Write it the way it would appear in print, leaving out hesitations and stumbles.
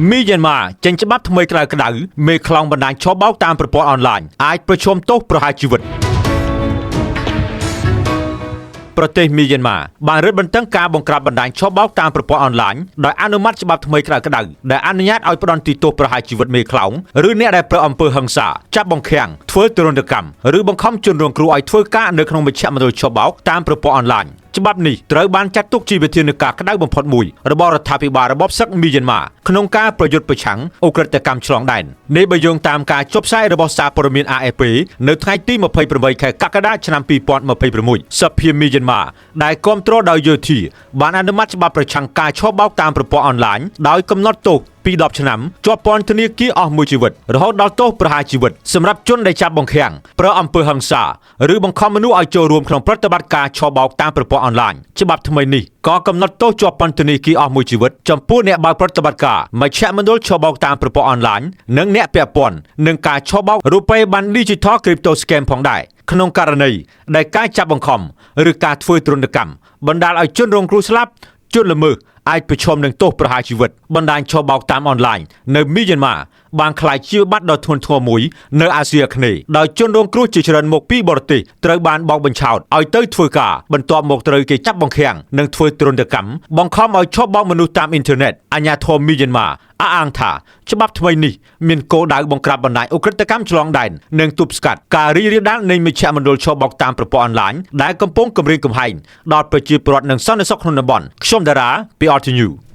មីយ៉ាន់ម៉ាចេញច្បាប់ថ្មីក្តៅក្តៅមេខ្លោងបណ្ដាញឆបោកតាមប្រព័ន្ធអនឡាញអាចប្រឈមទោសប្រហារជីវិតប្រទេសមីយ៉ាន់ម៉ាបានរឹតបន្តឹងការបង្ក្រាបបណ្ដាញឆបោកតាមប្រព័ន្ធអនឡាញដោយអនុម័តច្បាប់ថ្មីក្តៅក្តៅដែលអនុញ្ញាតឲ្យផ្ដន្ទាទោសប្រហារជីវិតមេខ្លោងឬអ្នកដែលប្រើអំពើហិង្សាចាប់បង្ខាំងធ្វើទរណកម្មឬបង្ខំជនរងគ្រោះឲ្យធ្វើការនៅក្នុងមជ្ឈមណ្ឌលឆបោកតាមប្រព័ន្ធអនឡាញច្បាប់នេះត្រូវបានចាត់ទុកជាវិធានការក្តៅបំផុតមួយរបស់រដ្ឋាភិបាលរបបសឹកមីយ៉ាន់ម៉ាក្នុងការប្រយុទ្ធប្រឆាំងឧក្រិដ្ឋកម្មឆ្លងដែននេះបើយោងតាមការចុះផ្សាយរបស់សារព័ត៌មាន AFP នៅថ្ងៃទី28ខែកក្កដាឆ្នាំ2026សភាមីយ៉ាន់ម៉ាដែលគ្រប់គ្រងដោយយោធាបានអនុម័តច្បាប់ប្រឆាំងការឆបោកតាមប្រព័ន្ធអនឡាញដោយកំណត់ទោសពី10ឆ្នាំជាប់ពន្ធនាគារអស់មួយជីវិតរហូតដល់ទោសប្រហារជីវិតសម្រាប់ជនដែលចាប់បង្ខាំងប្រើអំពើហិង្សាឬបង្ខំមនុស្សឲ្យចូលរួមក្នុងប្រតិបត្តិការឆបោកតាមប្រព័ន្ធអនឡាញច្បាប់ថ្មីនេះក៏កំណត់ទោសជាប់ពន្ធនាគារអស់មួយជីវិតចំពោះអ្នកបើកប្រតិបត្តិការមជ្ឈមណ្ឌលឆបោកតាមប្រព័ន្ធអនឡាញនិងអ្នកពាក់ព័ន្ធនឹងការឆបោករូបិយប័ណ្ណ Digital Crypto Scam ផងដែរក្នុងករណីដែលការចាប់បង្ខំឬការធ្វើទរណកម្មបណ្ដាលឲ្យជនរងគ្រោះស្លាប់ជនល្មើសអាចប្រឈមនឹងទោសប្រហារជីវិតបណ្ដាញឆបោកតាមអនឡាញនៅមីយ៉ាន់ម៉ាបានក្លាយជាបាត់ដ៏ធ្ងន់ធ្ងរមួយនៅអាស៊ីអាគ្នេយ៍ដោយជនរងគ្រោះជាច្រើនមកពីបរទេសត្រូវបានបោកបញ្ឆោតឲ្យទៅធ្វើការបន្ទាប់មកត្រូវគេចាប់បង្ខាំងនិងធ្វើទរណកម្មបង្ខំឲ្យឆបោកមនុស្សតាមអ៊ីនធឺណិតអាជ្ញាធរមីយ៉ាន់ម៉ាអះអាងថាច្បាប់ថ្មីនេះមានគោលដៅបង្ក្រាបបណ្ដាញឧក្រិដ្ឋកម្មឆ្លងដែននិងទប់ស្កាត់ការរីករាលដាលនៃមជ្ឈមណ្ឌលឆបោកតាមប្រព័ន្ធអនឡាញដែលកំពុងគំរាមកំហែងដល់ប្រជាពលរដ្ឋនិងសន្តិសុខក្នុងតំបន់ខ្ញុំតារាពី RTU។